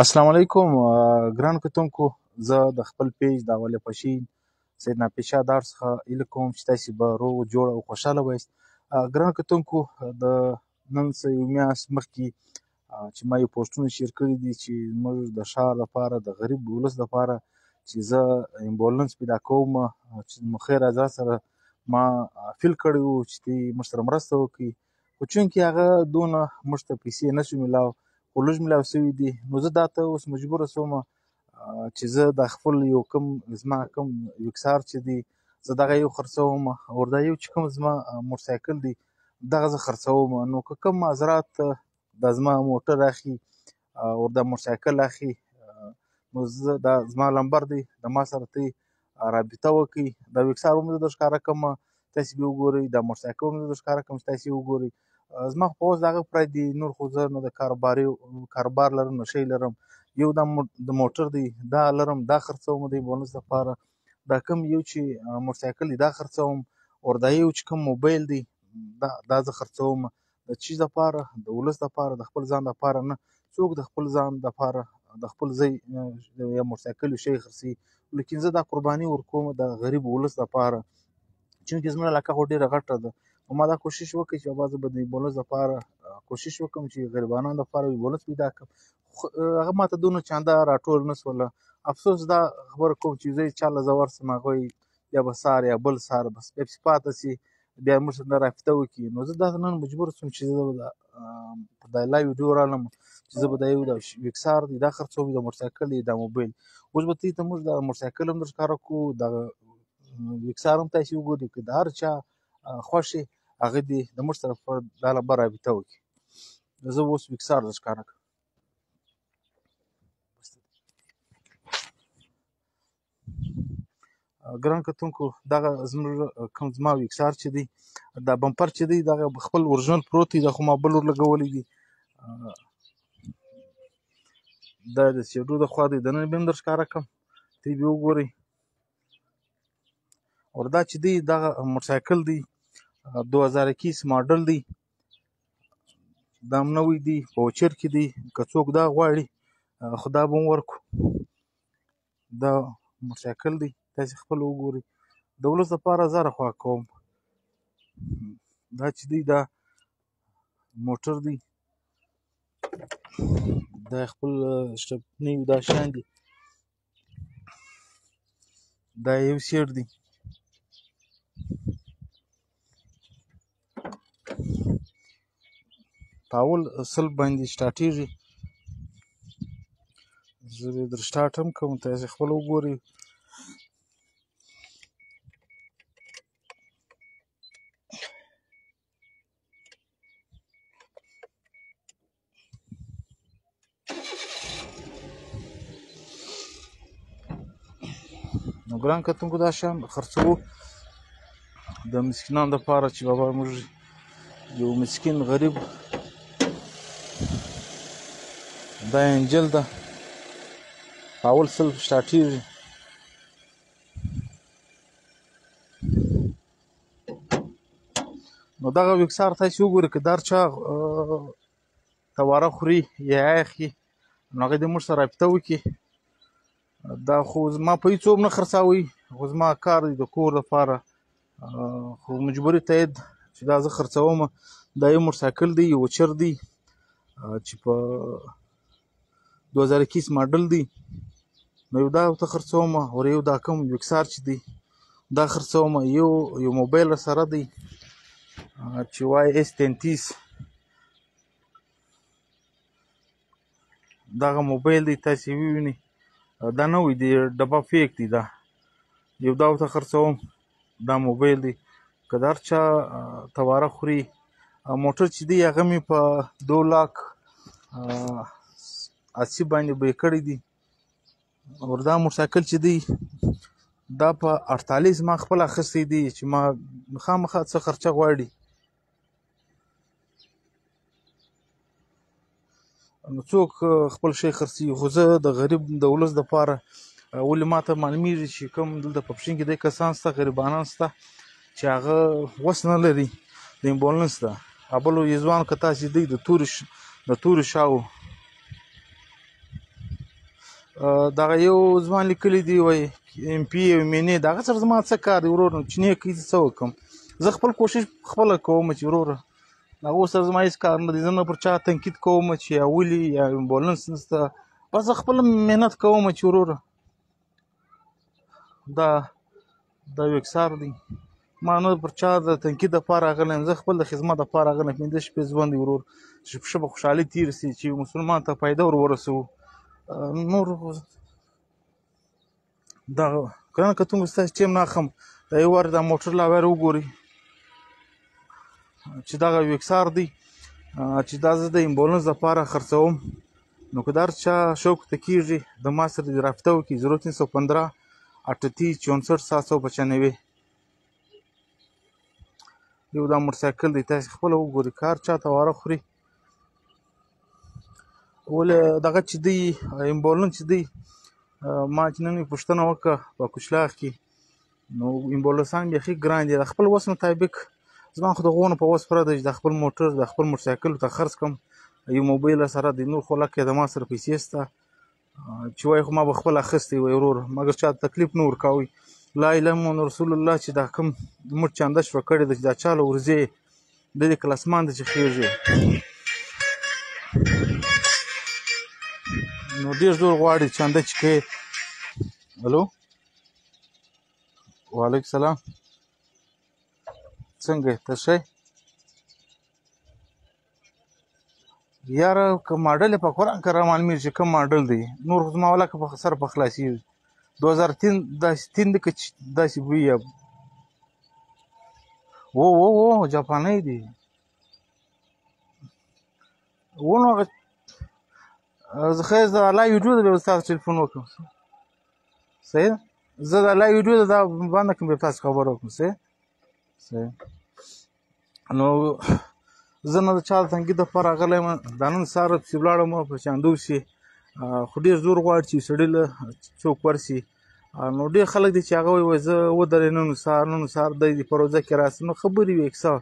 السلام علیکم ګران کتونکو، زه د خپل پیج د اول پشین سید ناپیشا دار څخه هیله کوم چې تاسې به روغ جوړ او خوشحاله وایست. ګران کتونکو، د نن څه یو میاشت مخکې چې ما یو پوسټونه شیر کړي دي چې موږ د ښار لپاره، د غریب ولس لپاره چې زه امبولانس پیدا کوم، چې مخیر حضرت سره ما اپیل کړی و چې دی موږ سره مرسته وکړي، خو چونکې هغه دونه موږ ته پیسې نه شو میلاو، خو لږ میلاو شوي دي، نو زه دا ته اوس مجبور شوم چې زه د خپل یو کوم زما کوم ویکسار چې دی زه دغه یو خرڅوم، او دا یو چې کوم زما موټرسایکل دی دغه زه خرڅوم. نو که کوم حضرات دا زما موټر اخلي او دا موټرسایکل اخلي، نو زه دا زما لمبر دی، د ما سره تی رابطه وکړئ. دا ویکسار هم زه در ښکاره کوم، تاسې به وګورئ، دا موټرسایکل هم زه در ښکاره کوم چې تاسې وګورئ. زما خو په اوس د هغه پرای دی، نور خو زه نه د کاروبار لرم نه شی لرم. یو دا د موټر دی دا لرم، دا خرڅوم د بونس لپاره. دا کوم یو چې موټرسایکل دی دا خرڅوم، او دا یو چې کوم موبایل دی دا زه خرڅوم. د چیز لپاره؟ د ولس لپاره، د خپل ځان لپاره نه. څوک د خپل ځان لپاره د خپل ځای یا موټرسایکل یو شی خرڅوي، لیکن زه دا قرباني ورکوم د غریب ولس لپاره، چونکې زموږ علاقه خو ډېره غټه ده. نو ما دا کوشش وکړ چې بابا زه به د بولس لپاره کوشش وکړم چې غریبانو لپاره یو بولس پیدا کړم. خو هغه ماته دونه چنده راټول نه سوله. افسوس دا خبره کوم چې زه یې چا له زه ورسم، هغه وایي بیا به سهار یا بل سهار بس بیا پسې پاته سي، بیا موږ سره رابطه وکړي. نو زه دا نن مجبور سوم چې زه به په دا لایو ویډیو رالم چې زه به دا یو د ویکسار دی دا خرڅوم، دا موټرسایکل دی، دا موبایل. اوس به ته موږ دا موټرسایکل هم در ښکاره کړو، دا ویکسار هم تاسې وګورئ. که د هر چا خوښ وي هغه دې د موږ سره په دا لمبر رابطه وکړي. زه اوس ویکسار در ښکاره کړم. ګران کتونکو، دغه زموږ کوم زما ویکسار چې دی، دا بمپر چې دی، دغه خپل اورجینل پروت دی، دا خو ما بل ور لګولی دی. دا د سیډو د خوا دی، دننه به هم در ښکاره کړم، ته به وګورئ. او دا چې دی دغه موټرسایکل دی، 2021 ماډل دی، دا هم نوی دی، په وچر کې دی. که څوک دا غواړي خو دا به هم ورکړو. دا موټرسایکل دی، تاسې خپل وګورئ. د ولس لپاره زه خوا کوم. دا چې دی دا موټر دی، دا خپل سټپني دا شیان دي، دا یو سیټ دی. په اول سلف باندې سټارټېږي. زه به یې در سټارټ هم کوم، تاسې خپل وګورئ. نو ګران کتونکو، دا شیان خرڅوو د مسکینانو دپاره چې بابا موږ یو مسکین غریب دا انجل ده، په اول سلف سټارټېږي. نو دغه ویکسار تاسې وګورئ، که در چا تواره خوري یا اخلي، نو هغه دې موږ سره رابطه وکړي. دا خو زما په هېڅ هم نه خرڅاوي، خو زما کار دی د کور لپاره، خو مجبوري تایید چې دا زه خرڅوم. دا یو موټرسایکل دی، یو وچر دی چې په 2021 ماډل دی. نو یو دا ورته خرڅوم، او یو دا کوم ویکسار چې دی دا خرڅوم. یو موبایل سره دی چې وای اس 33، دغه موبایل دی، تاسې ووینئ. دا نوی دی، ډبه فیک دی. دا یو دا ورته خرڅوم، دا موبایل دی. که د هر چا تواره خوري، موټر چې دی هغه مې په 2,80,000 باندې بیې کړی دی. او دا موټرسایکل چې دی دا په 48 ما خپل اخیستی دی چې ما خامخا څه خرچه غواړي. نو څوک خپل شی خرڅوي، خو زه د غریب د ولس دپاره، ولې ماته معلومیږي چې کوم دلته په پښین کې دی کسان شته، غریبانان شته چې هغه وس نه لري د امبولانس ده. بل یې ځوان که تاسې دی د تورې شاو دغه یو ځوان لیکلی دی، وایي ایم پي او ایم این ای، د هغه سره زما څه کار دی ورور؟ نو چې نه کوي زه څه وکړم؟ زه خپل کوشش خپله کوم چې ورور د هغو سره زما هېڅ کار نه دی. زه نه پر چا تنقید کوم چې یا ولي یا امبولانس نشته، بس زه خپل محنت کوم چې ورور دا دا ویکسار دی. ما نه پر چا د تنقید دپاره راغلی یم، زه خپل د خدمت دپاره راغلی یم. 5 شپې ژوند دی ورور، چې ښه په خوشحالي تېر سي، چې مسلمان ته فایده ور ورسوو. نور دا ګرانه کتونکو ستاسو ټیم نه اخم، دا یو وار دا موټر لا ور وګورئ چې دغه ویکسار دی، چې دا زه د امبولانس دپاره خرڅوم. نو که د هر چا شوق ته کېږي د ما سره دې رابطه وکړي، 0315 38 64 795. یو دا موټرسایکل دی، تاسې خپله وګورئ، که هر چا ته واره خوري. ولې دغه چې دی امبولانس چې دی، ما چې نن یې پوښتنه وکړه په کچلاغ کې، نو امبولانسان بیخي ګران دي. د خپل وس مطابق، زما خو د غونو په وس پوره دی چې د خپل موټر د خپل موټرسایکل ته خرڅ کړم، یو موبایل سره دی. نور خو لکه د ما سره پیسې شته چې وایي خو ما به خپل اخیستی وای ورور، مګر چا تکلیف نه ورکاوی. لا اله محمد رسول الله چې دا کوم موږ چانده شوه کړې ده چې دا چا له ورځې د دې کلاسمان دی چې خېږي، نو ډېر زور غواړي چانده چې کوي. الو، وعلیکم سلام، څنګه یې؟ ته ښه یې؟ یاره که ماډل یې په قرآن که رامعلومېږي چې کوم ماډل دی، نور خو زما ولاکه په سر په خلاصېږي. 2003 داسې تین دی که داسې بوی یا و و و جاپانۍ دی. و نو هغه زه خیر زه لایو ویډیو ده، بیا به ستاسو ټلیفون وکړم. صحیح ده، زه دا لایو ویډیو ده دا بنده کړم، بیا تاسو خبر وکړم. صحیح صحیح. نو زه نه د چا د تنګي دپاره راغلی یم، دا نن سهار پسې ولاړم په چاندو پسې، خو ډېر زور غواړي چې سړي له څوک ورسي. نو ډېر خلک دي چې هغه وایي وایي زه ودرې نن سهار، نن سهار دی دې په روزه کې راسي. نو خبرې وي کیسه.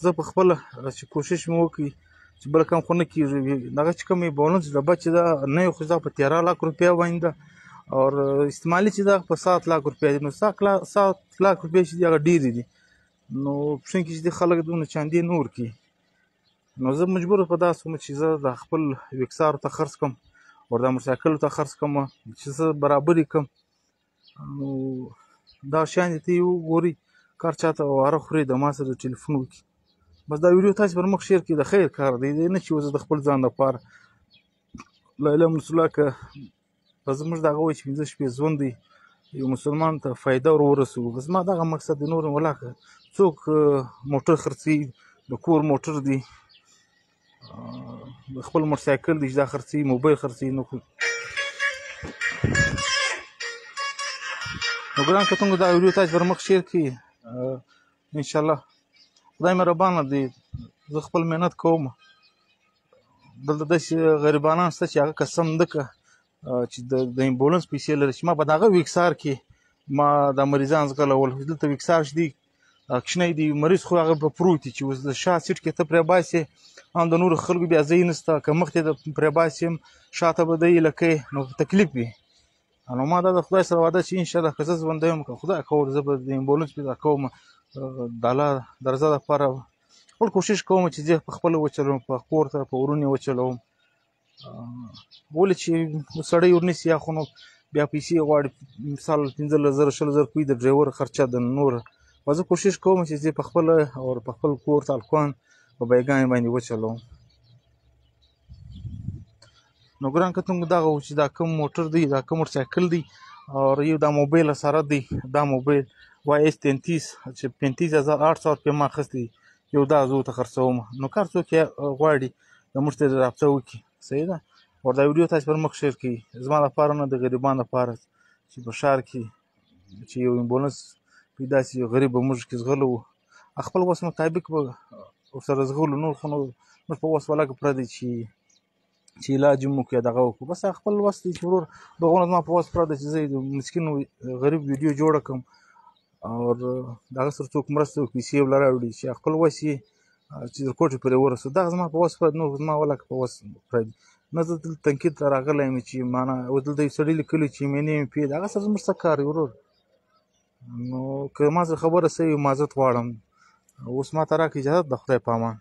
زه په خپله چې کوشش مې وکړي چې بل کم خو نه کېږي. دغه چې کوم امبولانس ډبه چې ده نه یې خو دا په 13 لاک روپۍ باندې ده، او استعمالي چې ده په 7 لاک روپۍ دي. نو 7 لاک روپۍ چې دي هغه ډېرې دي. نو پوښتنه کې چې دي خلک دونه چاندې نه ورکوي. نو زه مجبور په دا سوم چې زه د خپل ویکسار ته خرڅ کړم، ور دا موټرسایکل ته خرڅ کړم چې زه برابرې کړم. نو دا شیان دې ته یې وګورئ، کار چاته واره خوري د ما سره ټلیفون وکړي. بس دا ویډیو تاسې پر مخ شیر کړئ، د خیر کار دی، دی نه چې زه د خپل ځان دپاره. لا اله رسول الله که په زموږ دغه وایي چې 5 شپې ژوند دی، یو مسلمان ته فایده ور ورسوو. بس ما دغه مقصد دی. نور ولاکه څوک موټر خرڅوي، د کور موټر دی، د خپل موټرسایکل دی چې دا خرڅوي، موبایل خرڅوي. نو نو ګران کتونکو دا ویډیو تاسو پر مخ شیر کړئ. انشاءالله خدای مهربانه دی، زه خپل محنت کوم. دلته داسې غریبانان شته چې هغه قسم ده که چې د امبولانس پیسې لري، چې ما په دغه ویکسار کې ما دا مریضان ځغلول. دلته ویکسار چې دی کوچنی دی، مریض خو هغه په پروت دی چې اوس د شا سیټ کې ته پرې باسې، هم د نورو خلکو بیا ځای نشته، که مخ ته پرې باسې هم شاته به دی لکه نو تکلیف وي. نو ما دا د خدای سره وعده چې انشاءالله که زه ژوندی یم، که خدای کول زه به د امبولانس پیدا کوم، د الله د رضا دپاره خپل کوشش کوم چې زه په خپله وچلوم، په کور ته په ورونې وچلوم. ولې چې سړی ورنیسي یا خو نو بیا پیسې غواړي، مثال 15,000 20,000 روپۍ د ډریور خرچه ده نور. خو زه کوشش کوم چې زه په خپله او په خپل کور ته الکوان په بیګانې باندې وچلوم. نو ګران کتونکو دغه و چې دا کوم موټر دی، دا کوم موټرسایکل دی، او یو دا موبایل سره دی، دا موبایل وای اس 33 چې 35,800 روپۍ ما اخیستی، یو دا زه ورته خرڅوم. نو که هر څوک یې غواړي د موږ سره رابطه وکړي. صحیح ده. او دا ویډیو تاسو پر مخ شیر کړئ، زما لپاره نه د غریبانو لپاره چې په ښار کې چې یو امبولانس پیدا شي، یو غریب به موږ کې ځغلو، خپل وس مطابق به ورسره ځغلو. نور خو نو موږ په وس ولاکه پردی چې علاج هم وکړو یا دغه وکړو، بس خپل وس دی چې ورور دغونه زما په وس پرده چې زه د مسکین غریب ویډیو جوړه کړم او د هغه سره څوک مرسته وکړي، پیسې یې ورله راوړي چې خپل وس یې چې تر کوټې پورې ورسو. دغه زما په وس پرده، نور زما ولاکه په وس پردي. نه زه دلته تنقید ته راغلی یم چې معنا اوس دلته یو سړي لیکلي چې ایم این ایم پي، د هغه سره زموږ څه کار دی ورور؟ نو که ما سره خبره سوې، معذرت غواړم. اوس ما ته راکړه اجازت، د خدای په امان.